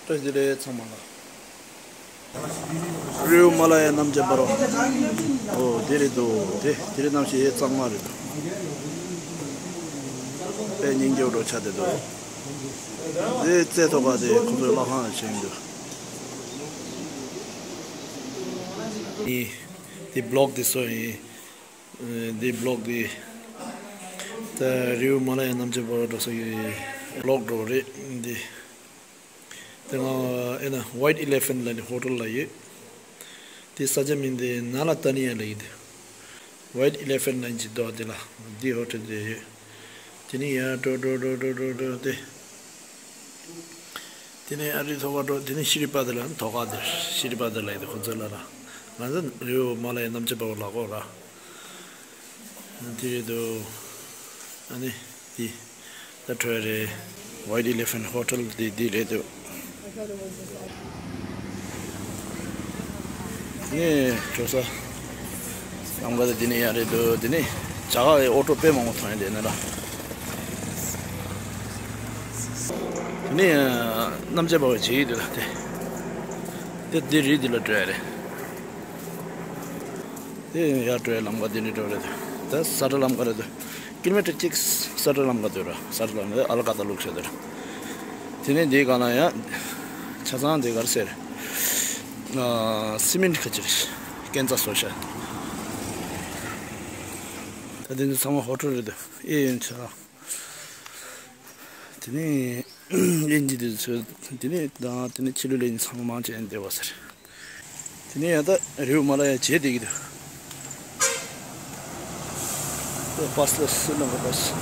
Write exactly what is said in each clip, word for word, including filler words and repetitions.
བཀྲ་ཤིས་བདེ་ལེགས་ཚང་མ་ལ། རི་བོ་མ་ལ་ཡ་གནམ་ལྕགས་འབར་བ། ཨོ་དེ་རེད་འདུག་དེ་དེ་རིང་གནམ་གཤིས་ཧེ་གཙང་མ་རེད་འདུག་དཔེ་སྙིང་རྗེ་པོ་འདྲ་ཆགས་བསྡད་འདུག་དེ་རྩེ་ཐོག་ཁ་དེ་ཁོ་ཚོའི་ལྷ་ཁང་ལ་ཕྱིན་འདུག་དེ་བི་ལོག་དེ་ཚོ་ཡིན། འདི་བི་ལོག་འདི་ད་རི་བོ་མ་ལ་ཡ་གནམ་ལྕགས་འབར་བ་འགྲོ་ས་ཡི་བི་ལོག་འགྲོ་རེད་འདི། དེ་ང་ཨེ་ན་White Elephant ལ་ནི་ཧོ་ཊེལ་ལ་ཡོད། དེ་ས་ཆ་མིང་དེ་ན་ལ་ཏ་ནི་ཡ་ལ་ཡིན་དེ། White Elephant ལ་ཡིན་གྱི་འདུག་དེ་ལ་འདི་ཧོ་ཊེལ་དེ་ཡོད། དེ་ནི་ཡ་འགྲོ་འགྲོ་འགྲོ་འགྲོ་འགྲོ་འགྲོ་དེ། དེ་ནས་ཨ་རི་ཐོག་ཁ་འགྲོ། དེ་ནས་ཤི་རི་པ་དེ་ལ་ཐོག་ཁ་དེ་ཤི་རི་པ་དེ་ལ་ཡི་དེ་ཁོ་ཚོ་ལ་ལ་ང་ཚོ་རི་བོ་མ་ལ་ཡ་གནམ་ལྕགས་འབར་བ་ལ་གོ་ར། དེ་རེད་དོ། ཨ་ནི་དེ་ད་གྲོས་རེད། White Elephant Hotel དེ་དེ་རེད་དོ། ངས་གྲོས་ས། ལམ་ཁ་དེ་འདི་ནས་ཡར་རེད་འདུག་འདི་ནས་རྒྱ་གར་གྱི་ཨོ་ཊོ་དཔེ་མང་པོ་མཐོང་ཡོད་འདི་ནས་ལ། འདི་ནས་གནམ་ལྕགས་འབར་བ་བྱེད་ཀྱི་འདུག་ལ་དེ། དེ་འདི་རི་འདི་ལ་འགྲོ་ཡ་རེད། དེ་ཡར་འགྲོ་ཡ་ལམ་ཁ་འདི་ནས་འགྲོ་རེད། ད་ས་ཁྲ་ལམ་ཁ་རེད་འདུག་ཀི་ལོ་མི་ཊར་གཅིག་ས་ཁྲ་ལམ་ཁ་འདུག་ར། ས་ཁྲ་ལམ་ཁ་ཨལ་ཀ་ད་ལུག་ཤ་འདུག་དེ་ནས་འདིའི་སྒང་ལ་ཡང་ཆ་ཚང་འདི་གར་ཟེར། ཨ་སི་མེན་ཁ་ཅིག་རེད། སྐས་འཛེག་བཟོ་ཤ། ད་འདི་ཚོ་ཚང་མ་ཧོ་ཊེལ་རེད་འདུག་ཨེ་ཡིན་ཆ། དེ་ནས་དབྱིན་ཇི་འདི་ཚོ་དེ་ནས་དང་དེ་ནས་ཕྱི་ལོགས་ལ་ཚང་མ་བྱས་འདེབས་པ་ཟེར། དེ་ནས་ཡང་ད་རི་བོ་མ་ལ་ཡ་བྱེད་བསྡད་ཀྱི་འདུག་དེ་པ་སི་ལ་སུ་ལ་མ་པ་སི།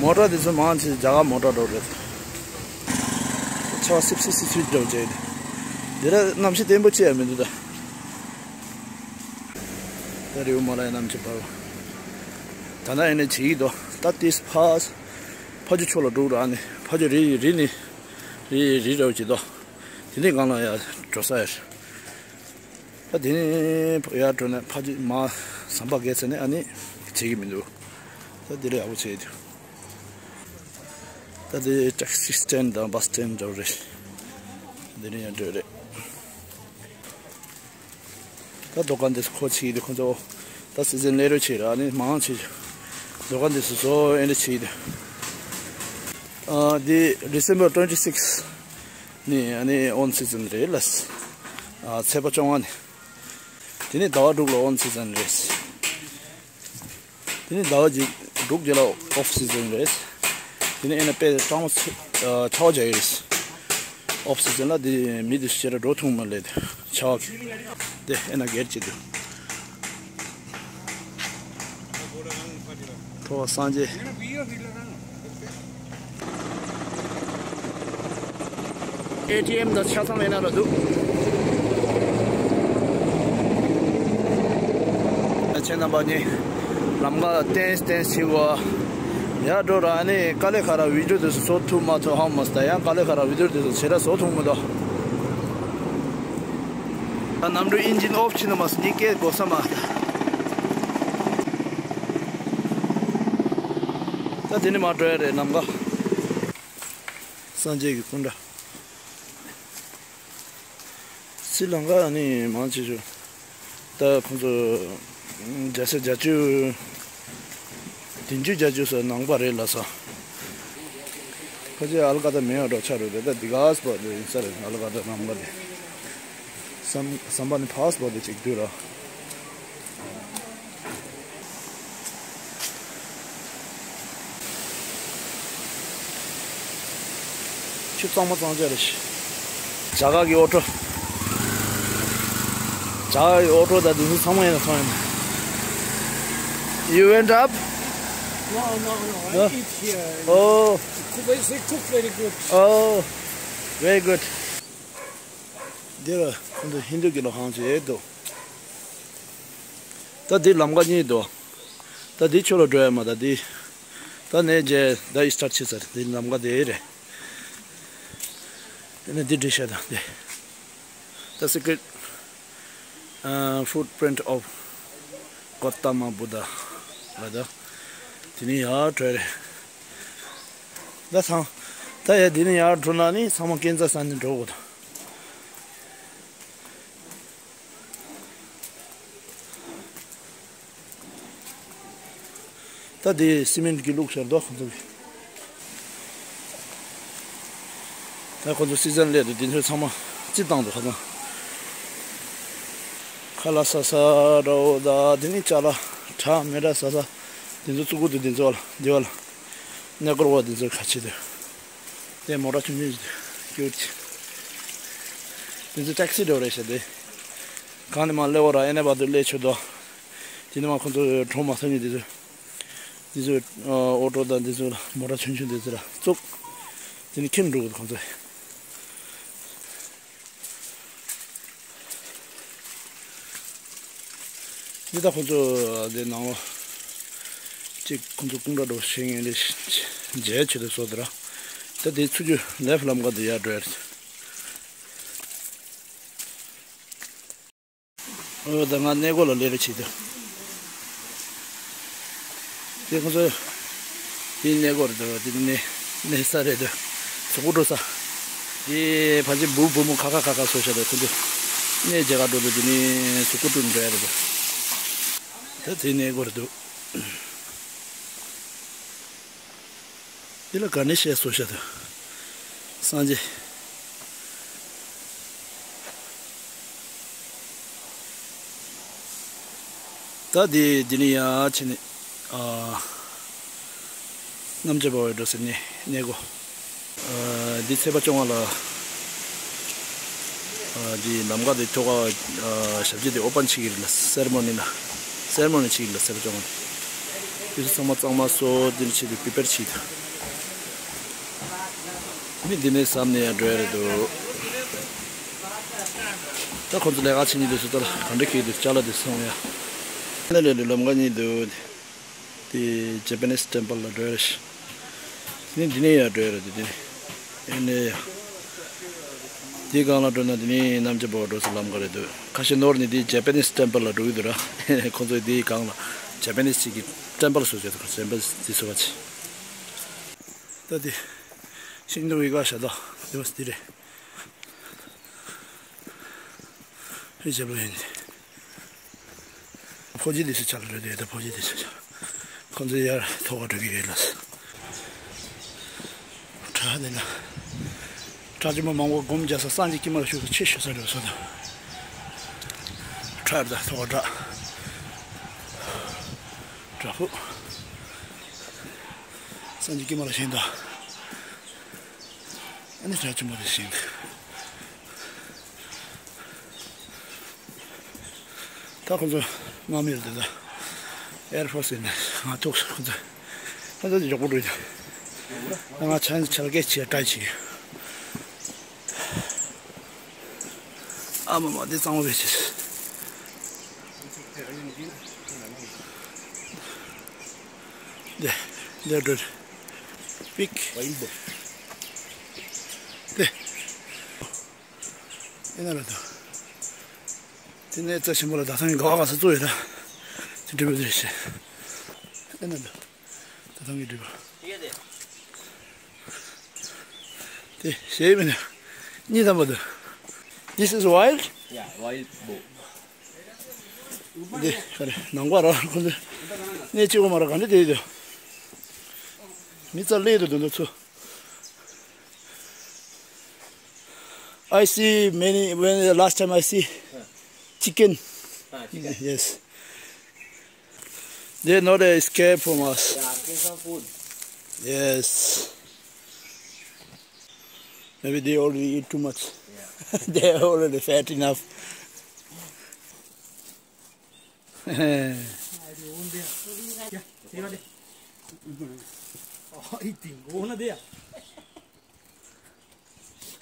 མོ་ཊ་དེ་ཚོ་མང་ཆེ་རྒྱ་གར་མོ་ཊ་འགྲོ་རེད། ཆར་པ་སིབ་སིབ་སིབ་སིབ་འགྲོ་བྱས་ཏེ། དེ་ར་གནམ་གཤིས་བརྟན་པོ་ཅི་ཡང་མི་འདུག་ད། ད་རི་བོ་མ་ལ་ཡ་གནམ་ལྕགས་འབར་བ། ད་ལྟ་ཡིན་ན་བྱེད་ཀྱི་འདུག་ད་ཏིས་ཕ། ཕ་ཇོ་ཕྱོགས་ལ་འགྲོ་ར་ནི་ཕ་ཇོ་རི་རི་ནི། རི་རི་ར་བྱེད་འདུག་དེ་ནས་སྒང་ལ་ཡ་འགྲོ་ས་ཡ། ད་དེ་ནས་ཡར་འགྲོ་ནས་ཕ་ཇོ་མ་ཟམ་པ་བརྒལ་ཚར་ནས་ཨ་ནི་བྱེད་ཀྱི་མི་འདུག་ད་དེ་ལས་ཡག་པོ་བྱེད་ཀྱི་འདུག་ད་དེ་ཊེག་སི་སི་ཊེན་ཌི་དང་བྷ་སི་སི་ཊེན་ཌི་འདྲ་བོ་རེད། དེ་ནས་ཡར་འགྲོ་རེད། ད་དོ་གན་དེ་ཁོ་ཆིག་དེ་ཁོ་ཚོ་ད་སི་ཛན་ལས་རོགས་བྱེད་ར་ནི་མང་ཆེ། དོ་གན་དེ་སོ་སོ་ཨེ་འདྲ་ཆིག་དེ། ཨ་དེ་December twenty six ནི་ཨ་ནི་ཨོན་སི་ཛན་རེད་ལ། ཨ་ཚེས་པ་བཅོ་ལྔ་ནི། དེ་ནི་ཟླ་བ་དྲུག་ལ་ཨོན་སི་ཛན་རེད། དེ་ནི་ཟླ་བ་གཅིག་དྲུག་རྗེས་ལ་ཨོཕ་སི་ཛན་རེད། དེ་ནི་ཨེ་ན་དཔེ་གྲང་མོ་ཚེ་ཨ་ཆར་པ་རྒྱག་གི་རེད། ཨོཕ་སི་ཛན་ལ་དེ་མི་དེ་ཕྱིར་འགྲོ་ཐུབ་མ་ལེ་དེ་ཆར་པ་གི་དེ་ཨེ་ན་སྒེར་གྱི་དུ། ཐོ་སངས་རྒྱས། ཨེ་ཊི་ཨེམ་དང་ཆ་ཚང་ཡིན་ན་ར་འདུག་ཁྱེད་རྣམ་པ་གཉིས་ལམ་ཁ་ཏན་ཏན་ཞིག་བ། ཡར་འགྲོ་ར་ནི་དཀའ་ལས་ཁག་ར་བི་ཌིའོ་དེ་ཚོ་བཟོ་ཐུབ་མ་ཐུབ་ཧ་མ་སི་ད་ཡང་དཀའ་ལས་ཁག་ར་བི་ཌིའོ་དེ་ཚོ་ཆེ་ར་བཟོ་ཐུབ་མི་འདུག་ད་གནམ་གྲུ་ཨིན་ཇིན་ཨོཕ་ཕྱིན་ན་མ་སི་ནི་སྐད་གོ་ས་མ་ད། ད་དེ་ནི་མ་འགྲོ་ཡ་རེད་ལམ་ཁ། སངས་རྒྱས་ཀྱི་སྐུ་འདྲ། སི་ལང་ཀ་ནི་མང་ཆེ་ཤོས་ད་ཁོང་ཚོ་རྒྱ་ཆ་བརྒྱད་ཅུ། བདུན་ཅུ་བརྒྱད་ཅུ་སོགས་ནང་པ་རེད་ལ་སོ། ཁ་ཆེ་ཨལ་ཀ་ད་མེ་ཡོ་འགྲོ་ཆ་རུ་རེད། ད་འདི་ག་སི་པོ་ཏི་ཡིན་ས་རེད། ཨལ་ཀ་ད་ནང་པ་དེ་སམ་སམ་པ་ནི་ཕ་སི་པོ་ཏི་ཅིག་དུས་ར། ཆུ་གཙང་མ་གཙང་རྐྱང་རེད། རྒྱ་གར་གྱི་ཨོ་ཊོ། རྒྱ་གར་གྱི་ཨོ་ཊོ་དང་དེ་ཚོ་ཚང་མ་ཡིན་ན་མཐོང་ཡོད་ན། You went up? No, no, no. I Huh? Eat here. Oh, They cook, they cook very good. Oh, very good. འདི་ལ་ཁོང་ཚོ་ཧིན་དུ་གི་ལོ་ཁང་ཅིག་འདུག་ད་འདི་ལམ་ཁ་གཉིས་འདུག་ད་འདི་ཕྱོགས་ལ་འགྲོ་ཡ་མ་ད་འདི། ད་ནས་རྗེས་ད་ཡི་སི་ཊར་ཊི་བྱས་ཚར། འདི་ལམ་ཁ་དེ་རེད། དེ་ནས་འདི་འགྲིག་ཤག་ད་འདི། ད་སི་ཀྲེ་ཊི་ཨ་ཕུཊ་པི་རིན་ཊི་ཨོཕ་གོ་ཏ་མ་བུདྡྷ་ལ་ད། དེ་ནས་ཡར་འགྲོ་ཡ་རེད། ད་ཚང་། ད་ཡ་འདི་ནས་ཡར་འགྲོ་ན་ནི་ཚང་མ་སྐས་འཛེག་ས་ནས་འགྲོ་དགོས་དང་། ད་དེ་སི་མེན་གྱིས་བླུགས་བཞག་འདུག་ཁོང་ཚོ་གིས། ད་ཁོང་ཚོ་སི་ཛན་སླེབས་འདུག་འདི་ཚོ་ཚང་མ་རྩི་བཏང་འདུག་ཁ་སང་། ཁ་ལག་ཟ་ས་འདྲ་བོ་ད་དེ་ནི་ཅ་ལག་གྲ་མི་འདྲ་ཟ་ས་འདི་ཚོ་བཙུགས་འདུག་འདི་ཚོ་ལ་འདི་བ་ལ་གནས་སྐོར་བ་འདི་ཚོ་ག་ཆེ་འདུག་དེ་མོ་ཊ་ཆུང་ཆུང་ཞིག་སྐྱུར་གྱི། འདི་ཚོ་ཊེག་སི་འདྲ་བོ་རེད་ཤག་དེ། གང་ནས་མར་སླེབས་པ་ར་ཨེ་ནས་བར་དུ་སླེབས་ཆོག་འདུག་དེ་ནས་མར་ཁོང་ཚོ་གྲོངས་མ་སོང་ནས་འདི་ཚོ། འདི་ཚོ་ཨོ་ཊོ་དང་འདི་ཚོ་ལ་མོ་ཊ་ཆུང་ཆུང་འདི་ཚོ་ལ་བཙུགས། དེ་ནས་ཁྱེར་འགྲོ་གི་འདུག་ཁོང་ཚོ། འདི་ད་ཁོང་ཚོ་འདི་ནང་ལོགས་གཅིག་ཁོང་ཚོ་ཀུང་ཀྲ་འགྲོ་བཞིན་ངན་ལས་མཇལ་བྱེད་དུ་བཟོ་དེ་ར། ད་དེ་ཚུར་རྒྱུ་ལེབ་ལམ་ཁ་དེ་ཡར་འགྲོ་ཡ་རེད། ཨོ་ད་ང་གནས་སྐོར་ལ་སླེབས་རེ་བྱེད་དུ། དེ་ཁོང་ཚོ་དེ་གནས་སྐོར་དུ་དེ་གནས་གནས་ས་རེད་དུ། གཟུགས་པོ་བཀྲུ་ས། དེ་ཕལ་ཆེར་བུ་བུ་མོ་ཁ་ཁ་ཁ་ཁ་བཟོ་བྱ་དུ་ཁོང་ཚོ་གནས་མཇལ་ཁ་འགྲོ་དུ་དེ་ནས་གཟུགས་པོ་བཀྲུ་འགྲོ་ཡ་རེད་དུ། ད་དེ་གནས་སྐོར་དུ། འདི་ལ་ག་ནས་བཤད་སོ་ཤ་དང་། སངས་རྒྱས། ད་འདི་འདི་ནས་ཡར་ཕྱིན་ནས་ཨ། གནམ་ལྕགས་འབར་བའི་འགྲོ་ཟེར་ནས་གནས་སྒོ། ཨ། འདི་ཚེས་པ་བཅོ་ལྔ་ལ། ཨ། འདི་ལམ་ཁ་དེ་ཐོག་ཁ། ཨ། ཞབས་རྗེས་དེ་ཨོ་པན་བྱེད་ཀྱི་རེད་ལ་སེ་ར་མོ་ནི་ལ། སེ་ར་མོ་ནི་བྱེད་ཀྱི་རེད་ལ་སེ་ར་ཅོང་ལ། དེ་ཚོ་ཚང་མ་གཙང་མ་བཟོ་འདི་ནས་བྱེད་དུས་པི་པེར་བྱེད་དུས། མི་འདི་ནས་ཟམ་ནས་ཡར་འགྲོ་ཡ་རེད་འདུག་ད་ཁོང་ཚོ་ལས་ཀ་བྱེད་ཉིན་དུས་སུ་ལྟར་ག་འདྲ་གིས་འདུག་ཅ་ལག་དེ་སོང་ཡ། ནས་ལས་ལས་ལམ་ཁ་གཉིས་འདུག་དེ་ཇེ་པ་ནིས་ཊེམ་པལ་ལ་འགྲོ་ཡ་རེད། དེ་ནས་འདི་ནས་ཡར་འགྲོ་ཡ་རེད་དེ་དེ་ནས་ཡར་ནས་ཡ། དེའི་སྒང་ལ་འགྲོ་ན་དེ་ནས་གནམ་ལྕགས་འབར་བ་འགྲོ་སའི་ལམ་ཁ་རེད་འདུག་ཁ་ཤས་ནོར་ནས་དེ་ཇེ་པ་ནིས་ཊེམ་པལ་ལ་འགྲོ་གི་འདུག་ར། ཁོང་ཚོས་དེའི་སྒང་ལ་ཇེ་པ་ནིས་ཅིག་གི་ཊེམ་པལ་བཟོ་བྱས་འདུག་ཇེ་པ་ནིས་དེ་ཚོ་བ་ཆེ། ད་དེ་ཤིང་སྡོང་ཡི་ག་ཤ་དང་དེ་བ་དེ་རེད། ཧི་ཇབ་ལ་ཡིན། ཕོ་རྗེ་འདི་ཚོ་ཆ་ལ་རེད་དེ་ད་ཕོ་རྗེ་འདི་ཚོ་ཆ། ཁོང་ཚོ་ཡར་ཐོག་ཁ་འགྲོ་གི་རེད་ལ། བྲག་འདི་ན། བྲག་ཆེན་པོ་མང་པོ་སྒོམ་རྒྱག་ས་སངས་རྒྱས་ཀྱི་མ་ལ་ཞུགས་ས་ཆེ་ཤོས་ས་རེད་སོ་ད། བྲག་རེད་ད་ཐོག་ཁ་བྲག་བྲག་ཕུག་སངས་རྒྱས་ཀྱི་མ་ལ་ཞེང་ད། ཨ་ནི་བྲག་ཆེན་པོ་དེ་ཞེང་ད། ད་ཁོང་ཚོ་དམག་མི་རེད་དེ་ད། ཨེར་ཕོར་སི་ཡིན་ན་ང་ཐུག་སོང་ཁོང་ཚོ། ཁོང་ཚོ་མགྱོགས་པོ་འགྲོ་ཡོད། ང་ཆ་ཆ་ལ་སྐད་ཆ་ཏྲ་ཆེ། ཨ་མ་མ་དེ་གཙང་བོ་བས་ཆེ། དེ་དེ་འགྲོ་རེད། པིག་དེ། ཨེ་ན་ར་དོ། དེ་ནས་རྩ་ཆེན་པོ་ལ་ད་ཐང་གི་ག་བ་ག་ས་བཙུགས་ཡོད་ད། དེ་འགྲུལ་པ་དེ་ཤེས། ཨེ་ན་དོ། ད་ཐང་གི་འགྲུལ་པ། དེ་ཤེས་མིན་ན། གཉིས་ཐམ་པ་དོ། This is wild? Yeah, wild boar. འདི་ག་རེ་ནང་པ་ར་ཁོ་ཚོ་གནས་གཅིག་པོ་མ་ར་ག་འདྲ་དེ་ཡོད་དོ། མི་རྩ་ལས་དོ་དོ་འདི་ཚོ། I see many, when the last time I see chicken. Ah, chicken. Yes. They not escape from us. They are asking some food. Yes. Maybe they already eat too much. Yeah. They are already fat enough.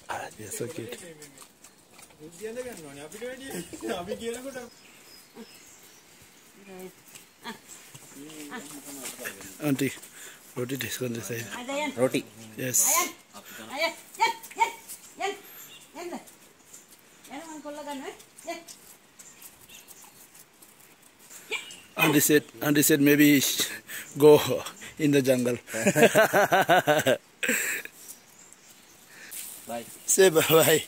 Ah, they're so cute. Auntie, roti taste karne se. Roti. Yes. Auntie said, Auntie said maybe go in the jungle. Say bye bye.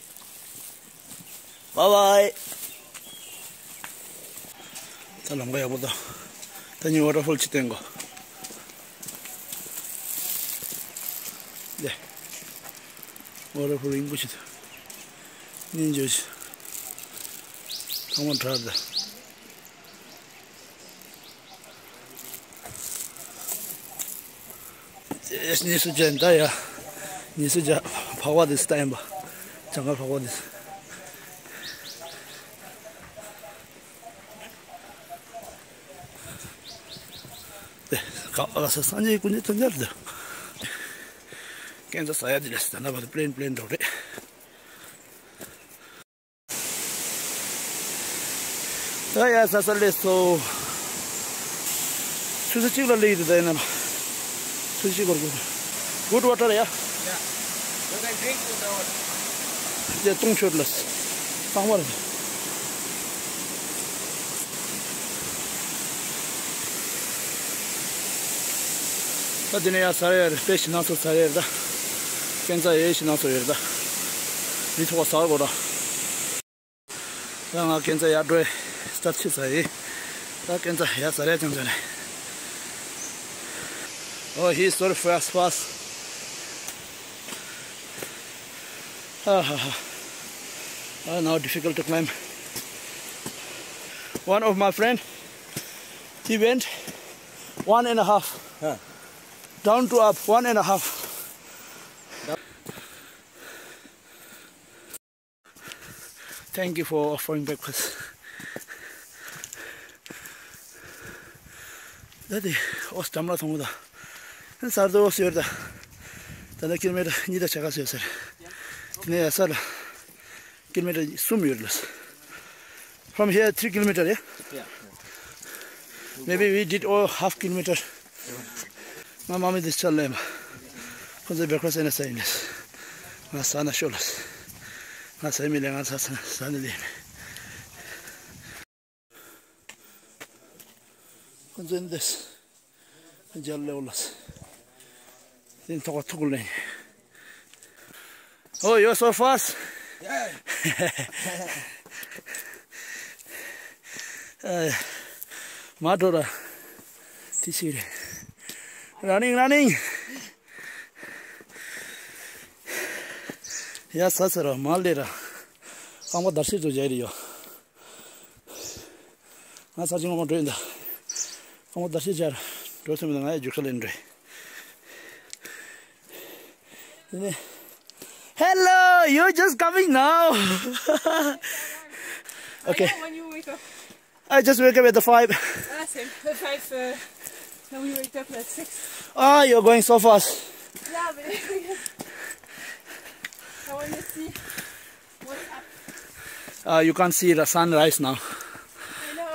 Bye bye. ད་ལམ་ཁ་ཡག་པོ་འདུག་ད་ནི་ཝ་ཊར་ཕོལ་ཅིག་བསྟན་གོ། ལེ། ཝ་ཊར་ཕོལ་རིང་པོ་ཞིག་འདུག་སྙིང་རྗེ་ཞིག་ཚང་མ་དྲག་འདུག་ཨེ་ཉི་ཤུ་བརྒྱ་ད་ཡ། ཉི་ཤུ་བརྒྱ་ཕག་པ་དེ་སྟ་ཡིན་པ། ཇང་གལ་ཕག་པ་དེ། དེ་ག་ཨ་ས་སངས་རྒྱས་ཀུན་གྱི་ཐུགས་མཉེས་དེ། སྐས་འཛེག་ཟ་ཡ་དེ་ལས་ད་ན་བ་དེ་པི་ལེན་པི་ལེན་འགྲོ་རེད། ད་ཡ་ས་ས་ལས་སོ། ཆུ་ཚོད་གཅིག་ལ་སླེབས་ཡོད་དེ་ད་ཡིན་ན། ཆུ་ཚོད་གཅིག་བར་དགོས། Good water, yeah? Yeah. You can drink with our དེ་བཏུང་ཆོག་ལ། གཙང་མ་རེད། ད་དེ་ནས་ཡ་ཟ་ཡ་རེད། དཔེ་ཞིག་སྣ་ཚོགས་ཟ་ཡ་རེད་ད། སྐས་འཛེག་ཡས་ཞིག་སྣ་ཚོགས་ཡོད་རེད་ད། རི་ཐོག་ཟ་དགོས་ར། ད་ང་སྐས་འཛེག་ཡར་འགྲོ་ཡས་སྟབས་ཆི་ཟ་ཡིན། ད་སྐས་འཛེག་ཡར་ཟ་རེད་ཅང་ཅང་རེད། Oh, he's so fast, fast. Ha, ha, ha. Ah, now difficult to climb. One of my friend, he went one and a half. Huh. Down to up, one and a half. Thank you for offering breakfast. ད་དེ་ཨོ་སི་ཏམ་ལ་ཐོང་གོ་ད། ས་རྡོ་ཨོ་སི་ཡོད་ད། ད་ལྟ་ཀི་ལོ་མི་ཊར་གཉིས་དང་ཕྱེད་ཀ་ཡོད་ས་རེད། དེ་ནས་ཡ་ས་ལ་ཀི་ལོ་མི་ཊར་གསུམ་ཡོད་ལ། From here three kilometer, yeah? Yeah. Maybe we did all half kilometer. ང་མ་མི་དེ་ཆ་ལེམ། ཁོ་ཚོ་བེ་ཁོ་སེ་ན་ས་ཡིན་ལ། ང་ས་ན་ཤོ་ལ། ང་ས་མི་ལེ་ང་ས་ས་ས་ནི་ལེ་མི། ཁོ་ཚོ་འདི། རྒྱལ་ལེའུ་ལ། དེ་ཐོག་ཐུག་ལེ། Oh, you're so fast. Yeah. ཨ། མ་འགྲོ་ར། དེ་ཞིག་རེད། Running, running. ཡ་ས་ས་ར་མ་ལེ་ར། རྐང་པ་བརྡར་ཤ་ཚོ་རྒྱག་རེ་ཡོད། ང་ས་ཆེན་ངོ་མ་འགྲོ་ཡིན་ད། ཁོང་བརྡར་ཤ་སྦྱར་འགྲོ་ཐུབ་མི་འདུག་ང་ཡང་རྒྱུག་ཤར་ལེན་འགྲོ་ཡིན། Hello, you're just coming now. Okay. I know when you wake up. I just wake up at the five. Ah, same. At five, uh, no, we wake up at six. Ah, you're going so fast. Yeah, but I wanna see. Uh, you can't see the sunrise now. I know.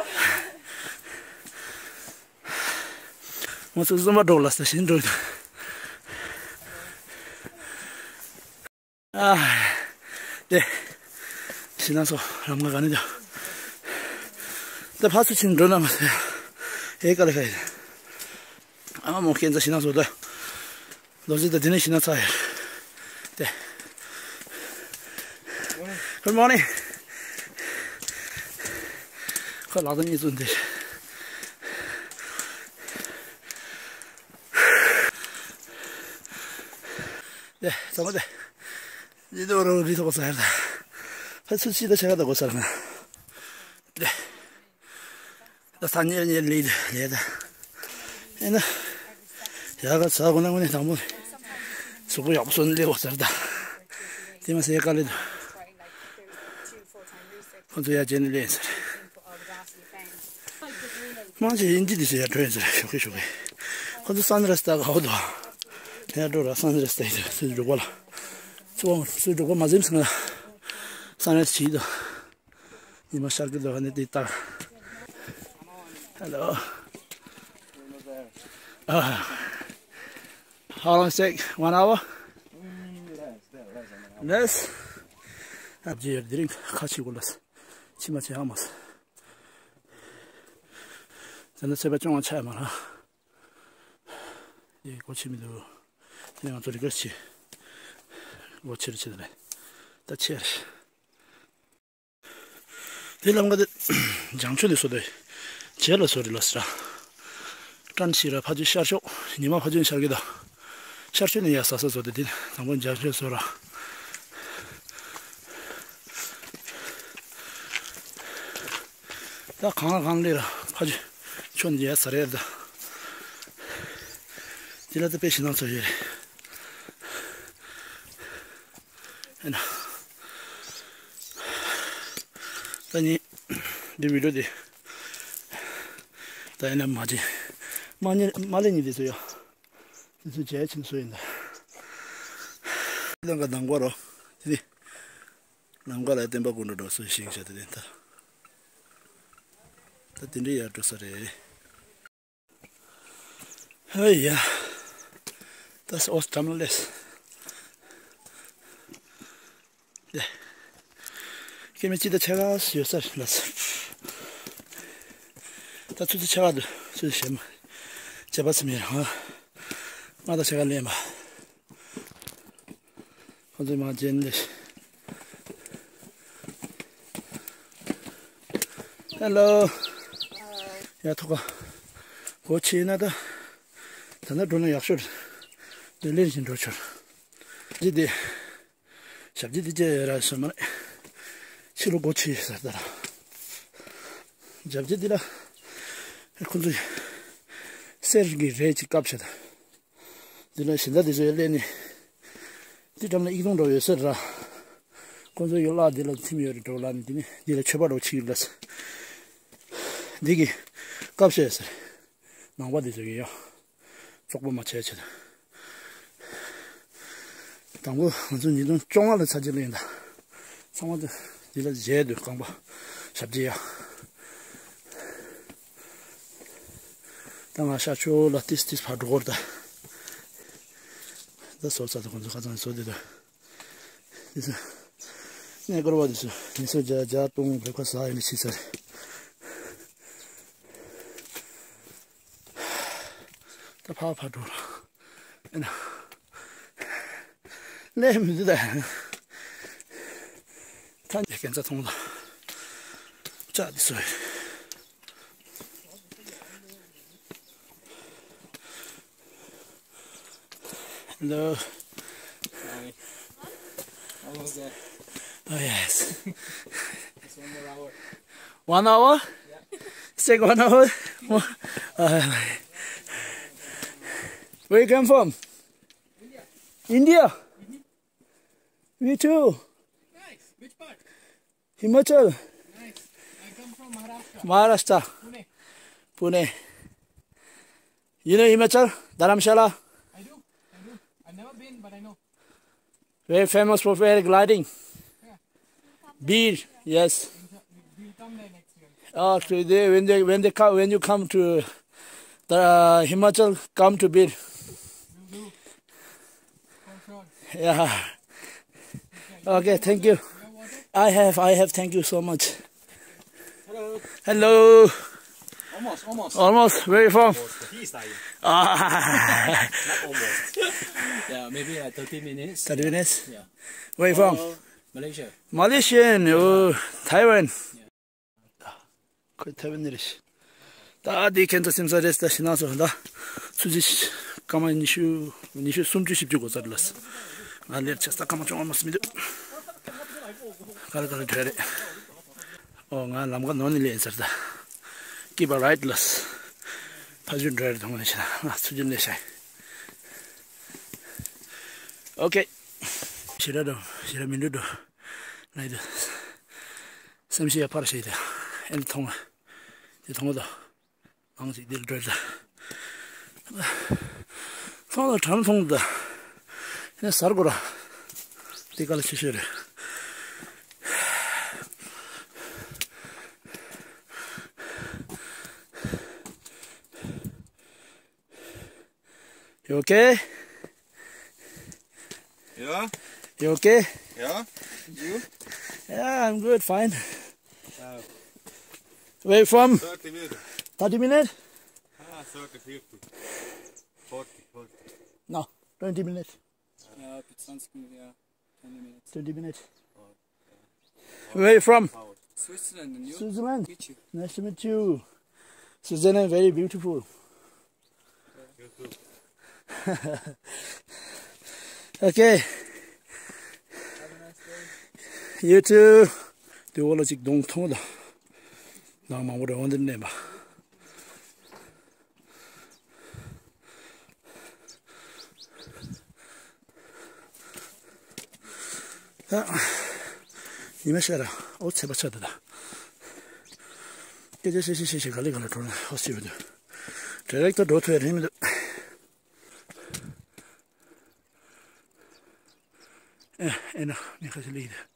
ང་ཚོ་ཟུམ་པ་འགྲོ་ལ་ས་ཞིང་འགྲོ། ཨ། དེ། ཤི་ན་སོ་རམ་ང་ག་ནས་འགྲོ། དེ་ཕ་ཚོ་ཆིན་འགྲོ་ན་མ་ཟེར། ཨེ་ཀ་ལ་ཁ་ཡིན། ཨ་མོ་ཁྱེད་ཚོ་ཤི་ན་སོ་ད། རྡོ་རྗེ་དང་དེ་ནས་ཤི་ན་ཚ་ཡོད། དེ། Good morning. ཁོ་ལག་དང་གཉིས་བཙུགས་འདི། དེ་ཚང་མ་དེ། འདི་དུ་རུ་རི་ཐོག་ས་ཡར་ད། ཕ་ཚུ་ཅི་ད་ཆ་ག་ད་གོ་ས་ར་ན། དེ། ད་ས་ཉེར་ཉེར་ལི་ལི་ད། ཨེ་ན། ཡ་ག་ས་གོ་ན་གོ་ནས་དང་པོ། སུ་གོ་ཡག་པོ་སོན་ལེ་འོ་ཟེར་ད། དེ་མ་ཟེར་ག་ལེ་ད། ཁོ་ཚོ་ཡ་ཅན་ལེ་ཟེར། མང་ཆེ་ཡིན་ཅི་དེ་ཟེར་ཡ་འགྲོ་ཡིན་ཟེར་ཞོག་གི་ཞོག་གི། ཁོ་ཚོ་སན་རེ་སི་ད་ག་འོ་དོ། ཡ་འགྲོ་ར་སན་རེ་སི་ད་ཡིན་ཟེར་སུ་འགྲོ་གོ་ལ། ཚོ་སུ་འགྲོ་གོ་མ་ཟིན་སོང་ན། སན་རེ་སི་བྱིས་དོ། ཉི་མ་ཤར་གི་འདུག་ནི་དེ་ལྟར། Hello. Ah. How long it take? One hour? Less? ཨ་ཇེ་དེ་རིང་ཁ་ཕྱི་གོ་ལ། ཕྱི་མ་ཕྱི་ཧ་མ་སོང་། ད་ནི་ཚེས་པ་ཅུང་ཆ་མ་ལ། ཡེ་སྒོ་ཕྱེ་མི་འདུག་དེ་ནས་ང་ཚོ་རི་ཀར་ཕྱེ། སྒོ་ཕྱེ་རུ་ཕྱེ་དེ་རེད། ད་ཆེ་རེད། དེ་ལམ་ཁ་དེ་བྱང་ཕྱོགས་ནས་བཟོ་དེ་བྱེད་ལ་བཟོ་རེད་ལ་ཟེར། ཀྲན་ཤི་ར་ཕ་ཆུ་ཤར་ཕྱོགས། ཉི་མ་ཕ་ཆུ་ཤར་གི་ད། ཤར་ཕྱོགས་ནས་ཡར་ཟ་ས་བཟོ་དེ་དེ་དང་པོ་བྱང་ཕྱོགས་བཟོ་ར། ད་གང་ལ་གང་ལས་ར་ཕ་ཆུ་ཕྱོགས་ནས་ཡར་ཟ་རེད་ད། དེ་ལ་ད་དཔེ་ཞིག་ནང་ཚོ་ཡོད་རེད། ཨེ་ན། ད་ནི་འདི་བི་ཌིའོ་དེ་ད་ཨེ་ན་མ་བྱེད། མ་ཉེ་མ་ལས་ཉེ་དེ་ཚོ་ཡོད། དེ་ཚོ་བྱས་ཕྱིན་སུ་ཡིན་ད། ལམ་ཁ་ནང་པ་རོ། དེ་ནི་ལམ་ཁ་ལ་བསྟན་པ་ཀུན་འགྲོ་འགྲོ་སུ་ཞིང་བྱ་དེ་ནི་ད། ད་དེ་འདྲའི་ཡར་འགྲོ་ས་རེད། ཧེ་ཡ། Das Ostramles. ལེ། ཀེ་མེ་ཅི་ད་ཆ་ག་ཡོད་ས་ལ་ས། ད་ཚུ་ཚུ་ཆ་ག་དུ་ཚུ་ཚུ་ཞེ་མ། ཇ་པ་སི་མི་རང་། ང་ད་ཆ་ག་ལེན་པ། ཁོང་ཚོས་མ་བརྗེད་ནས། ཧེ་ལོ། ཡ་ཐོག་ག་སྒོ་ཕྱེ་ན་ད། ད་ནི་འགྲོ་ན་ཡག་ཤོས་རེད། དེ་ལེན་བཞིན་འགྲོ་ཆོག་འདི་དེ། ཞབས་ཕྱི་དེ་ཅེ་ར་སོ་མ་རེད། ཕྱི་ལོ་སྒོ་ཕྱེ་ཟེར་ད་ར། ཞབས་ཕྱི་དེ་ལ། ཁོང་ཚོས་གསེར་གྱི་རས་ཅིག་བཀབ་བྱས་ད། འདི་ལ་གཞན་དག་འདི་ཚོ་ཡར་སླེབས་ནས། འདི་འགྲམ་ལ་ཨིག་སྟོང་འགྲོ་ཡོད་ས་རེད་ར། ཁོང་ཚོ་ཡོད་ལ་འདི་ལ་ཐིམ་ཡོད་རེད་འགྲོ་ལ་ནི་འདི་ནི་འདི་ལ་མཆོད་པ་འགྲོ་ཆི་ཡོད་ལ་ས། འདི་གི་སྐབས་ཤོད་ཟེར། ནང་པ་འདི་ཚོ་གི་ཡོད། བཙོག་པ་མ་བྱས་བྱས་ད། དང་པོ་ང་ཚོ་ཉིས་སྟོང་བཅོ་ལྔ་ལ་ཚར་གཅིག་ལེན་ད། ཚང་མ་འདི་ལ་མཇལ་དུས་རྐང་པ་ཞབས་ཕྱི་ཡ། ད་ང་ཤར་ཕྱོགས་ལ་ཏིས་ཏིས་ཕར་འགྲོ་གོ་རེད་ད། ད་བཟོ་ས་ད་ཁོང་ཚོ་ཁ་ཚང་བཟོ་དེ་ད། དེ་ཚོ་གནས་སྐོར་བ་དེ་ཚོ་མི་སོ་བརྒྱ་བརྒྱ་སྟོང་བོད་ཁ་ཟ་ཡིན་ནི་ཕྱི་ཚར། ད་ཕར་ཕར་འགྲོ་ར། ཨེ་ན། ལས་མི་འདུག་ད། ཐང་རྒྱལ་ཁན་ཚ་ཐོང་ལ། ལྕགས་འདི་སོ། Hello. Hi. Almost there. Oh, yes. Just one more hour. One hour? Yeah. It's like one hour? Mo- uh, where you come from? India. India? Mm-hmm. Me too. Nice. Which part? Himachal. Nice. I come from Maharashtra. Maharashtra. Pune. Pune. You know Himachal? Dharamshala? I do. I do. I've never been, but I know. Very famous for paragliding. Yeah. Beer, yes. We'll come there next year. Oh, so they, when they, when they come, when you come to the, uh, Himachal, come to Beer. Will do. For sure. Yeah. Okay, thank you. You have water? I have, I have. Thank you so much. Hello. Hello. Almost, almost. Almost. Where you from? Almost. He is dying. Ah. Not almost. Yeah, maybe like thirty minutes. Thirty minutes? Yeah. Where you from? Uh, Malaysia. Malaysian. Oh, Taiwan. Yeah. ཁོ་ཐེ་ཝན་ནས་རེད། ད་དེ་ཁྱེད་ཚོ་སེམས་ས་རེད་ད་ཤི་ན་སོ་ད། ཆུ་ཚོད་སྐར་མ་ཉི་ཤུ་ཉི་ཤུ་སུམ་ཅུ་བཞི་བཅུ་འགོར་ཚར་ལ། ང་ལེར་ཆ་ས་སྐར་མ་བཅོ་ལྔ་མ་སུ་མི་འདུག་ག་ལ་ག་ལ་འགྲོ་རེད། ཨོ་ང་ལམ་ཁ་ནང་ནས་ལེན་ཚར་ད། Keep a right ལ། ཕ་ཇུ་འགྲོ་རེད་དང་ནས་ཤི་ན་ང་ཆུ་རྒྱུན་ལས་ཤ། ཨོ་ཁེ། ཤི་ར་འགྲོ་ཤི་ར་མི་འགྲོ་འགྲོ། ལ་ཡི་ད། སེམས་ཤེས་ཡ་ཕར་ཤེས་ཏེ། ཨེ་ནི་མཐོང་། དེ་མཐོང་ད། ནང་ཅིག་འདིར་འགྲོ་ད། མཐོང་ད་གྲམ་མཐོང་ད། ཨེ་ནི་ཟར་གོ་ར། དེ་ག་ལ་ཆེ་ཤོས་རེད། You okay? Yeah? You okay? Yeah? You? Yeah, I'm good, fine. Uh, Where you from? Thirty minutes. Thirty minutes? Ah, thirty, fifty. Forty, forty. No, twenty minutes. Yeah, put sunscreen, yeah. twenty minutes. Where you from? Switzerland. And you? Switzerland. Meet you. Nice to meet you. Switzerland very beautiful. Okay. Have a nice day. You too. དེ་འོག་ལ་ཅིག་གདོང་མཐོང་དང་། ནང་མང་པོ་རེ་འོང་འདིར་གནས་པ། ཨ། ཉི་མ་ཤར་ར། ཨོ་ཚེས་པ་ཆགས་འདུག་ད། སྐད་ཆ་བཤད་བཤད་བཤད་བཤད་ག་ལེ་ག་ལེ་འགྲོ་ན་ཨོ་སི་བ་འདུག་ཌི་རེག་ཊར་འགྲོ་ཐུབ་ཡ་རེད་མི་འདུག་ཨེ་ཨེ་ན་མི་ཁ་ཤས་ལེགས་འདུག་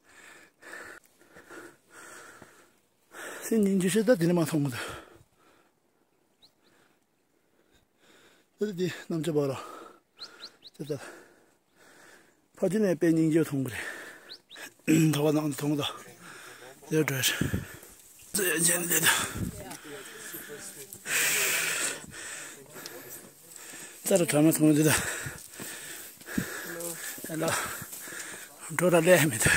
སེམས་སྙིང་རྗེ་ཤོས་ད་དེ་ནས་མ་མཐོང་གི་འདུག་ད་དེ་གནམ་ལྕགས་འབར་རོ། ཙི་ཙི། ཕ་ཆེ་ནས་དཔེ་སྙིང་རྗེ་མཐོང་གི་རེད། ཐོག་ནང་མཐོང་དོ། དེ་འདྲ་རེད། ཙི་ཡ་ཅན་ལེ་ད། ཙ་ར་གྲ་མ་མཐོང་དེ་ད། ཨེ་ལ། འགྲོ་ར་ལས་མེད་ད།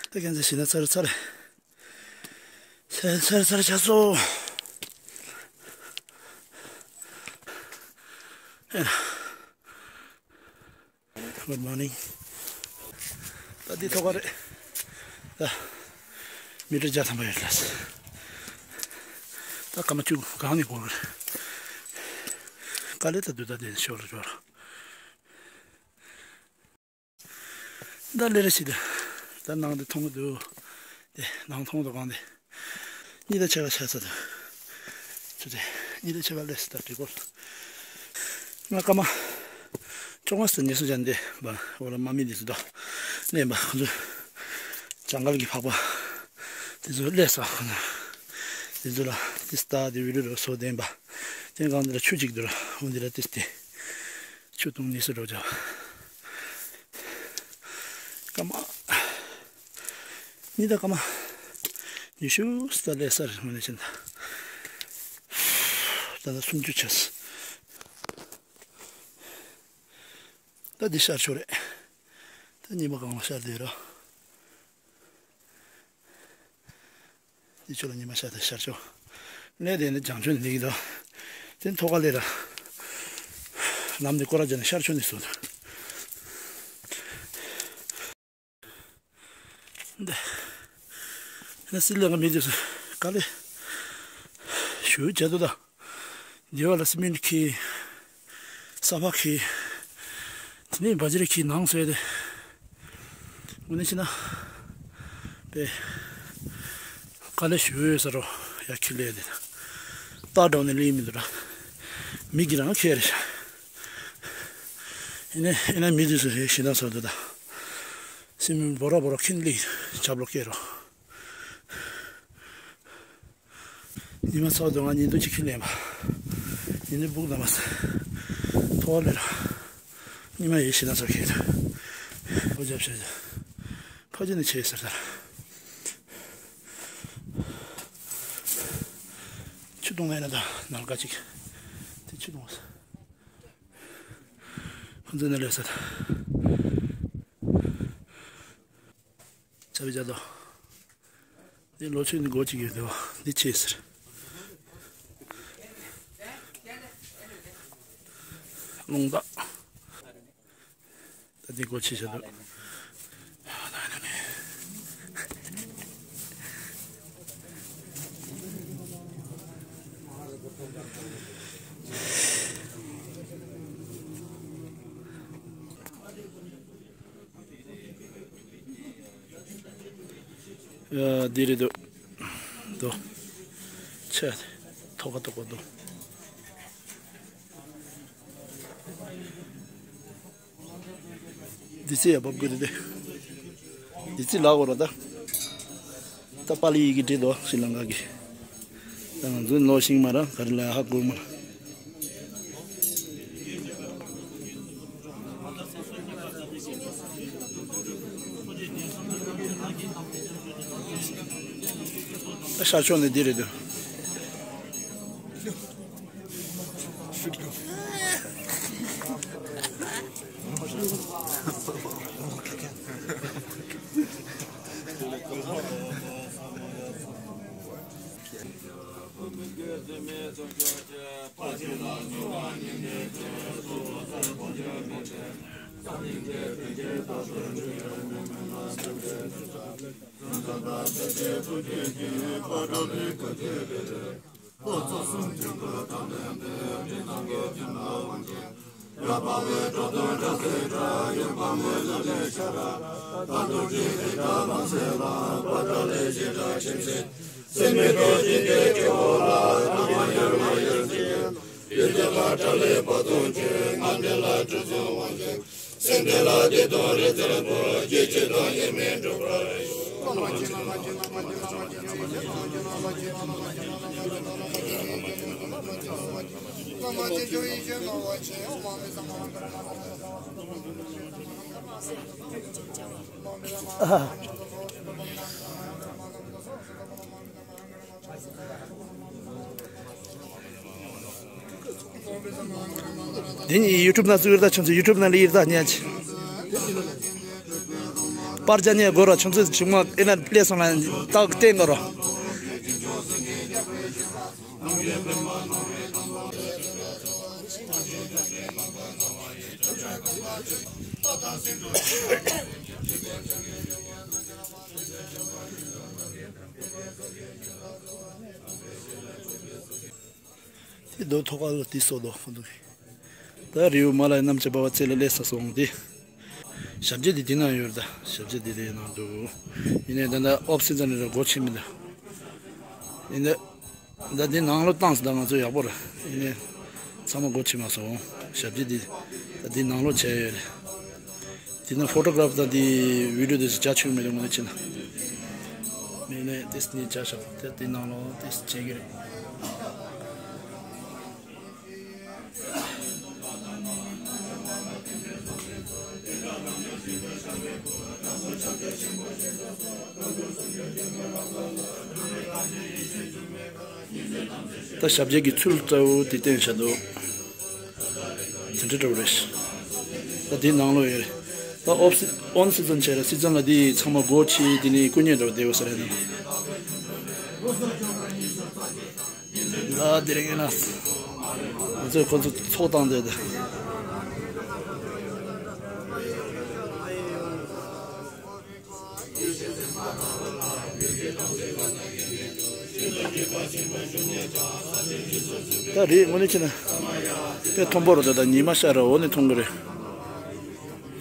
ད་ཁྱེད་ཚོ་ཤི་ན་ཚར་ཚར། ཚར་ཚར་ཚར་ཆགས་སོ། Good morning. ད་འདི་ཐོག་ཁ་རེད། ད་མི་ཊར་བརྒྱ་ཐམ་པ་ཡོད་ལ། ད་སྐར་མ་བཅུ་གང་ནས་འགོར་གི་རེད། དཀའ་ལས་ད་འདུག་ད་འདི་ཤོར་ལ་ཤོར། ད་ལེ་རེ་ཞིག་ད། ད་ནང་དེ་མཐོང་གི་འདུག་དེ་ནང་མཐོང་དུ་གང་དེ། གཉིས་དང་ཕྱེད་ཀ་ཆགས་ས་དང་། ཚུ་དེ་གཉིས་དང་ཕྱེད་ཀ་ལས་སུ་ད་འགྲིག་གོ་ང་སྐར་མ་བཅོ་ལྔ་སུ་ཉི་ཤུ་ཅན་དེ་བ་འོ་ལ་མ་མི་འདི་སུ་ད། ནས་བ་ཁོ་ཚོ། ཇང་གལ་གྱི་ཕག་པ། དེ་ཚོ་ལས་ས་ཁོ་ན། དེ་ཚོ་ལ་དེ་སུ་ད་དེ་བི་ཌིའོ་རུ་སོ་ལྡན་པ། དེ་གང་དེ་ལ་ཆུ་གཅིག་འདུག་ར་འོ་འདི་ལ་དེ་སྟེ། ཆུ་བཏུང་ནི་སུ་འགྲོ་བྱ། སྐར་མ། གཉིས་དང་སྐར་མ། ཉི་ཤུ་རྩ་ལས་ས་རེད་ངོས་ནས་བྱས་ན། ད་ལྟ་སུམ་ཅུ་ཆགས། ད་འདི་ཤར་ཕྱོགས་རེད། ད་ཉི་མ་གང་ལ་ཤར་བསྡད་རོ། འདི་ཕྱོགས་ལ་ཉི་མ་ཤར་དང་ཤར་ཕྱོགས། གནས་དེ་ནི་བྱང་ཕྱོགས་ནས་འདི་གི་དོ། དེ་ཐོག་ཁ་ལས་ར། ལམ་འདི་སྐོར་ར་བྱས་ནས་ཤར་ཕྱོགས་ནས་སོང་། འདི། ན་སི་ལ་ང་མི་འདི་སུ་ག་ལེ། ཞུ་བྱ་དུ་ད། འདི་བ་ལ་སི་མིན་ཁི། ས་ཕ་ཁི། དེ་ནས་བ་ཇི་རི་ཁི་ནང་སོས་ཏེ། དངོས་གནས་བྱས་ན། པེ། དཀའ་ལས་ཞུ་ཡོད་ས་རོ་ཡ་ཁི་ལས་དེ། རྟ་འདྲ་ནས་ལས་མི་འདུག་ར། མི་གི་རང་ཁེ་རེད། ཡིན་ནའི་ཡིན་ན་མི་དེ་ཚོ་ཧེ་ཞེ་དྲག་ཚོར་འདུག་ད། སེམས་མི་འབོར་ར་འབོར་ར་ཁིན་ལི་ཆབ་ལོ་སྐད་རོ། ཉི་མ་ཚོགས་དུ་ང་ཉིན་དུ་ཅིག་ཁིན་ལེན་པ། ཉིན་དུ་སྦུག་ལ་མ་ཟ། ཐོག་ལེ་ར། ཉི་མ་ཡེ་ཞེ་དྲག་ཚོར་ཁེ་ར། ཨོ་རྒྱབ་བྱས། ཕ་ཅི་ནས་ཆེ་ཟེར་ད། ཆུ་དུང་ལས་ན་ད་ནལ་ཀ་ཅིག་དེ་ཆུ་དུང་ཟེར། ཁོང་ཚོ་ནས་ལས་ཟེར། ཆ་བི་ཅ་དོ། འདི་ལོ་ཆུ་ནི་སྒོ་ཅིག་ཡོད་དོ། འདི་ཆེ་ཟེར། རླུང་རྟ། ད་འདི་སྒོ་ཕྱེ་བྱ་འདུག་ཡ། འདི་རེད་འདུག་དོ། ཆ། ཐོག་ཁ་ཐོག་ཁ་འདུག་འདི་ཚེ་ཡ་བབ་དགོས་རེད་དེ། འདི་ཚེ་ལ་འོ་ར་ད། ད་པ་ལི་ཡི་གེ་བྲིས་འདུག་ཤྲི་ལང་ཀ་གི། ད་ང་ཚོའི་ལོ་ཤིང་མ་ར་ག་རེ་ལ་ཧ་གོ་མ་ར། ད་ཤར་ཕྱོགས་ནས་འདི་རེད་འདུག་དེ་ནི་ཡུ་ཊུབ་ནང་བཙུགས་ཡོད་ད། ཁྱོད་ཚོ་ཡུ་ཊུབ་ནང་ལ་ཡིར་ད་ཉན་ཅི། པར་རྒྱག་ཉན་དགོས་ར། ཁྱོད་ཚོ་ཆུང་མ་ཨེ་ན་སླེབས་སོང་ན་ཏག་བསྟན་དགོས་ར། དེ་རྡོ་ཐོག་ཁ་ལ་དེ་སོ་རྡོ་ཁོ་འདུག་ད་རི་བོ་མ་ལ་ཡི་གནམ་གྱི་བབ་པ་རྩེ་ལ་སླེབས་ས་སོང་སྟེ། ཞབས་རྗེས་དེ་དེ་ན་ཡོད་རེད་ད། ཞབས་རྗེས་དེ་དེ་ནང་འདུག་ཡིན་ནའི་ད་ལྟ་ཨོཕ་སི་ཛན་རེད། སྒོ་ཕྱེ་མི་འདུག་ཡིན་ནའི་ད་དེ་ནང་ལོགས་བཏང་སོང་ད། ང་ཚོ་ཡག་པོ་རེད། ཡིན་ནའི་ཚང་མ་སྒོ་ཕྱེ་མ་སོང་། ཞབས་རྗེས་དེ་ད་དེ་ནང་ལོགས་བྱས་ཡོད་རེད། དེ་ན་ཕོ་ཊོ་གྷ་རབ་དང་དེ་བི་ཌི་ཡོ་དེ་ཚོ་རྒྱག་ཆོག་མི་འདུག་ངོ་ནས་བྱས་ན། མིན་ནས་དེ་ནས་རྒྱག་ཤག་དེ་དེ་ནང་ལོགས་དེ་བྱེད་ཀྱི་རེད། ད་ཞབས་རྗེས་ཀྱི་ཚུལ་གཙོ་བོ་དེ་བསྟན་བྱ་འདུག་དེ་འདྲ་འདྲ་བོ་རེད། ད་དེ་ནང་ལོགས་ཡོད་རེད། ད་ཨོཕ་སི་ཨོན་སི་ཛན་བྱས་རེད། སི་ཛན་ལ་དེ་ཚང་མ་སྒོ་ཕྱེ། དེ་ནས་སྐུ་ཉིད་འདྲ་བོ་བསྡད་ཡོད་ས་རེད་ན། ད་དེ་རིང་ཡིན་ན་ང་ཚོས་ཁོ་ཚོ་ཚོགས་བཏང་བསྡད་དེ། ད་རེད། དངོས་གནས་བྱས་ན་དཔེ་མཐོན་པོ་རེད་ད། ཉི་མ་ཤར་ར་འོག་ནས་མཐོང་གི་རེད།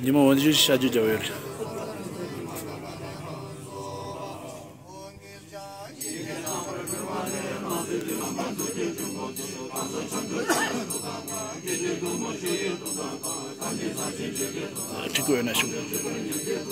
ཉི་མ་འོག་ནས་ཤར་རྒྱུ་རྒྱབ་ཡོད་རེད། ཁྲིད་དགོས་ན་ཞུ།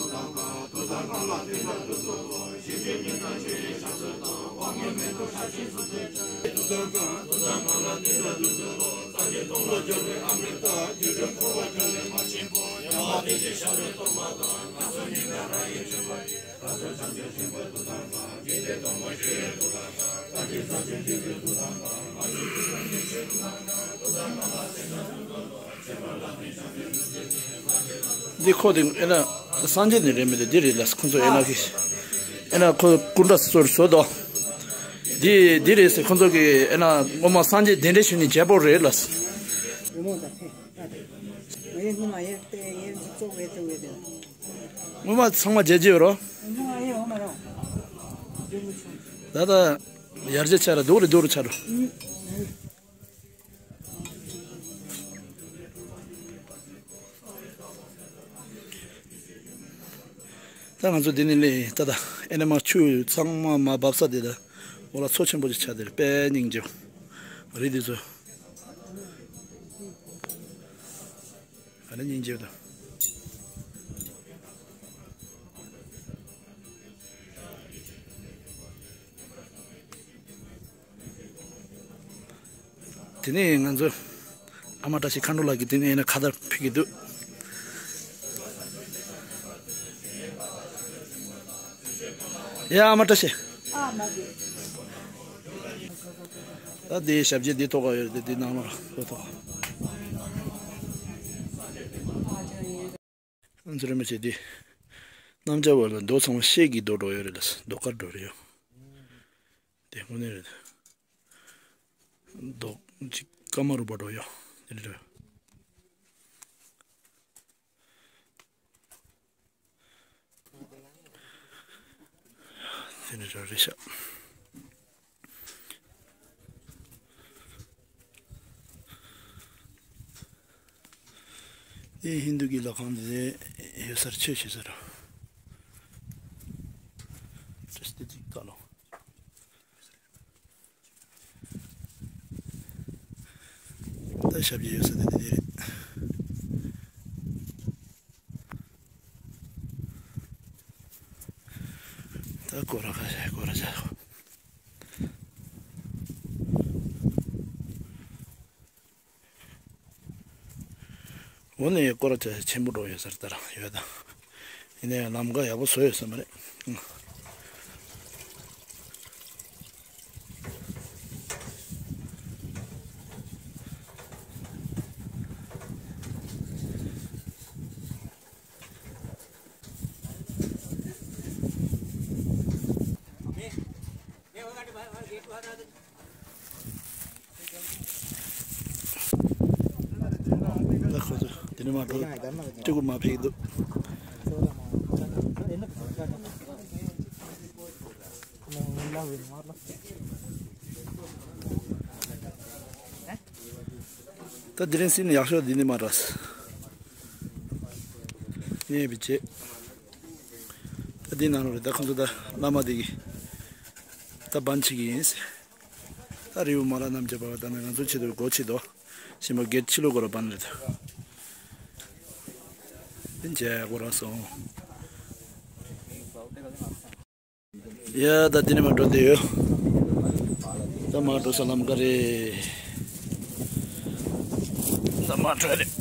འདི་ཁོ་དེ་ཨེ་ན་སངས་རྒྱས་ནི་རེད་མི་འདུག་འདི་རེད་ལ། ཁོ་ཚོ་ཨེ་ན་གི་ཨེ་ན་ཁོ་སྐུ་འདྲ་སོར་སོ་དོ། འདི་འདི་རེད་ཟེར། ཁོ་ཚོ་གི་ཨེ་ན་ངོ་མ་སངས་རྒྱས་གདན་འདྲེན་ཞུ་ནི་རྒྱལ་པོ་རེད་ལ། ངོ་མ་ཚང་མ་རྒྱལ་རྒྱལ་རོ། ད་ད་ཡར་རྒྱས་ཆ་ར་སྡུག་རེ་སྡུག་རེ་ཆ་རོ། ད་ང་ཚོ་འདི་ནས་ལས་ད་ད་ཨེ་ན་མ་ཆུ་ཚང་མ་མ་འབབ་ས་དེ་ད་འོ་ལ་མཚོ་ཆེན་པོ་ཅིག་ཆགས་དེ་རེད། དཔེ་སྙིང་རྗེ་བོ་རི་དེ་ཚོ། ཨ་ནི་སྙིང་རྗེ་བོ་དང་། དེ་ནས་ང་ཚོ་ཨ་མ་བཀྲ་ཤིས་མཁའ་འགྲོ་ལགས་ཀྱིས་དེ་ནས་ཡིན་ན་ཁ་བརྡ་ཕུལ་གྱི་འདུག་ཡ་ཨ་མ་བཀྲ་ཤིས། ད་དེའི་ཞབས་རྗེས་འདི་ཐོག་ཡོད་རེད། དེ་ནང་ལ་ལོ་ཐོག་ང་ཚོ་རིན་པོ་ཆེ་འདི་གནམ་བྱཱར་བ་ལ་རྡོ་ཚང་མ་ཤེལ་གྱི་རྡོ་འགྲོ་ཡོད་རེད། ལ་རྡོ་དཀར་འགྲོ་རེད་ཡོད། དེ་དངོས་གནས་རེད། མདོག་ཅིག་ཀ་མ་རུ་པ་འགྲོ་ཡོད། དེ་འདྲ། དེ་འདྲ་རེད་ཤག་དེ་ཧིན་དུ་གི་ལྷ་ཁང་དེ་ཡོད་སར་ཆོས་བྱེད་སར། ཏྲེས་ཏེ་ཏིག་ཏ་ལོ། ད་ཞབས་ཀྱི་ཡོད་ས་དེ་དེ་རེད། ད་སྐོར་ར་ཁ་ཤས་སྐོར་ར་བྱ། འོ་ནས་སྐོར་ར་ཆེན་པོ་འགྲོ་ཡོད་སར་ལྟར་ཡོད་ད། ཡིན་ནའི་ལམ་ཁ་ཡག་པོ་བཟོས་ཡོད་ས་མ་རེད། ད་ཁོ་ཚོ་དེ་ནས་མར་འགྲོ། སྤྲི་གུ་མར་ཕེབས་ཀྱི་འདུག་ད་དེ་རིང་སྲིད་ནས་ཡག་ཤོས་འདི་ནས་མར་ར། ངས་བི་བྱེད། ད་འདི་ནང་ལོགས་རེད། ད་ཁོ་ཚོ་ད་བླ་མ་དེ་གི་ད་བན་བྱེད་ཀྱི་ཡིན་ཟེར། ད་རི་བོ་མ་ལ་རྣམ་རྒྱལ་པ་ད་ནི་ང་ཚོ་ཆེད་དུ་སྒོ་ཕྱེ་དོ། ཞིམ་པ་སྒེར་ཕྱི་ལོ་སྒོ་ར་བན་རེད། འདི་མཇལ་སྒོ་ར་སོང་། ཡ་ད་འདི་ནས་མར་འགྲོ་བསྡད་ཡོད། ད་མར་འགྲོ་ས་ལམ་ཁ་རེད། ད་མར་འགྲོ་རེད།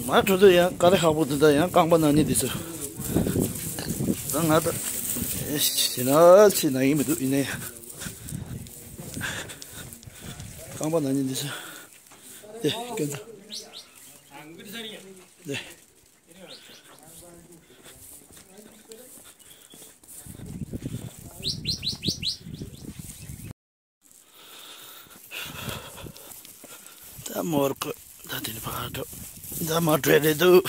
མར་འགྲོ་དུས་ཡང་དཀའ་ལས་ཁག་པོ་འདི་ད་ཡང་རྐང་པ་ན་ནི་འདི་ཚོ། ད་ང་ད་ཞེ་ན་ཆེ་ན་ཡིན་མི་འདུག་ཡིན་ནའི་རྐང་པ་ན་ནི་འདི་ཚོ། དེ་སྐྱོན་ཚ། དེ། ད་མོར་ཀོ་ད་དེ་ནི་ཕར་འགྲོ། ད་མ་འགྲོ་རེད་འདུག་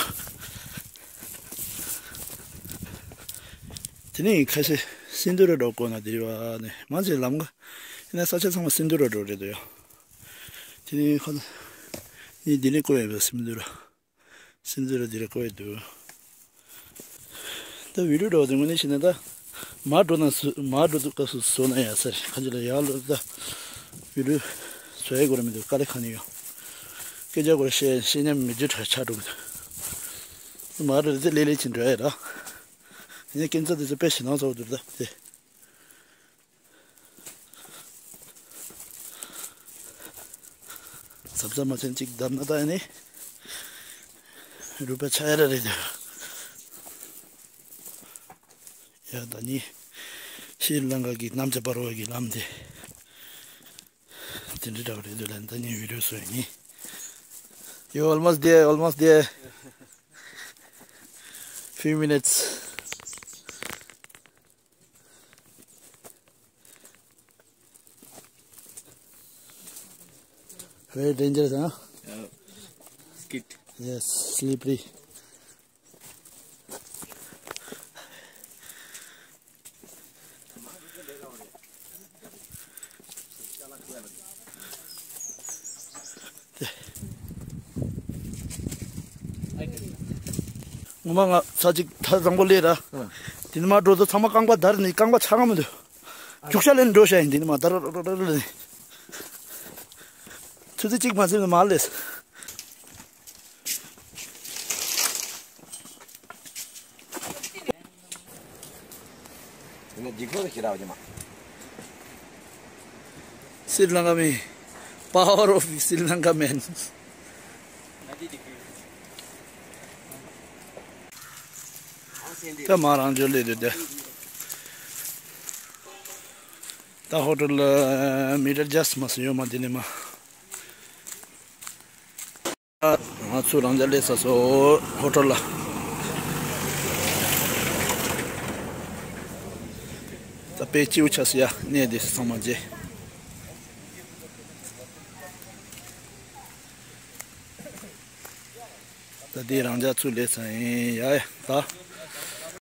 དེ་ནི་ཁ་ཤས་སིན་དུ་ར་འགྲོ་དགོས་ན་དེ་རེད་བ་ནི་མ་ཚད་ལམ་ག་ཡིན་ན་ས་ཆ་ཚང་མ་སིན་དུ་ར་འགྲོ་རེད་འདུག་ཡ། དེ་ནི་ཁོ་ནི་དེ་ནི་ཀོ་ཡ་བ་སིན་དུ་ར། སིན་དུ་ར་དེ་རེད་ཀོ་ཡ་འདུག་ད་བི་ཌིའོ་འགྲོ་དེ་དངོས་གནས་བྱས་ན་ད་མར་འགྲོ་ན་བཟོ་མར་འགྲོ་དུས་སྐབས་སུ་བཟོ་ན་ཡ་ཟེར་ཁ་ཅིག་ལ་ཡག་ལོ་ད་བི་ཌིའོ་བཟོ་ཡ་དགོས་ར་མི་འདུག་དཀའ་ལས་ཁག་ནི་ཡོད། སྐད་ཆ་དགོས་ར་བཤད་བཤད་ཉམས་མི་འཇུ་ཁྲ་ཆགས་འགྲོ་གི་འདུག་མར་འགྲོ་དེ་ལེ་ལེ་ཅིག་འགྲོ་ཡ་ར། ཡིན་ན་སྐྱིན་ཚ་དེ་ཚོ་དཔེ་ཞེ་སྣང་ཚ་བོ་འདུག་ད་དེ། གཟབ་གཟབ་མ་བྱས་ན་གཅིག་བརྡབས་ན་ད་ཡ་ནི་རུས་པ་ཆག་ཡ་ར་རེད་དེ། ཡ་ད་ནི་ཤྲི་ལང་ཀ་གི་གནམ་བྱ་འབར་བ་གི་ལམ་དེ་དེ་འདྲ་འདྲ་བ་རེད་འདུག་ལ། ད་ནི་བི་ཌིའོ་བཟོ་ཡ་ནི། You almost there, almost there. Few minutes. Very dangerous, huh? Yeah. Skid. Yes, slippery. ངོ་མ་ང་ཚ་གཅིག་ད་བཟང་པོ་སླེབས་ར། དེ་ནི་མ་འགྲོ་དུས་ཚང་མ་རྐང་པ་འདར་ནས་རྐང་པ་ཆག་ག་མི་འདུག་རྒྱུག་ཤར་ལེན་འགྲོ་ཤ་ཡིན། དེ་ནི་མ་འདར་ར་ར་ར་ལེན། ཆུ་ཚོད་གཅིག་མ་ཟིན་ནས་མ་སླེབས། ཡིན་ན་འཇིགས་པ་ཞེ་དྲག་ཡོད་མ། Sri Lanka man, power of Sri Lanka man. ད་མ་རང་འཇོལ་ལས་འདུག་དེ། ད་ཧོ་ཊེལ་ལ་མི་ཊར་ཇ་སི་མ་སུ་ཡོད་མ་དེ་ནས་མ། ང་ཚོ་རང་ཅག་སླེབས་ཚར་སོང་ཧོ་ཊེལ་ལ། ད་ དཔེ་སྐྱིད་པོ་ཆགས་སོང་ཡ། གནས་འདི་ཚང་མ་མཇལ། ད་འདི་རང་འཇགས་ཚུར་སླེབས་ཚར་ཡིན་ཡ། ད་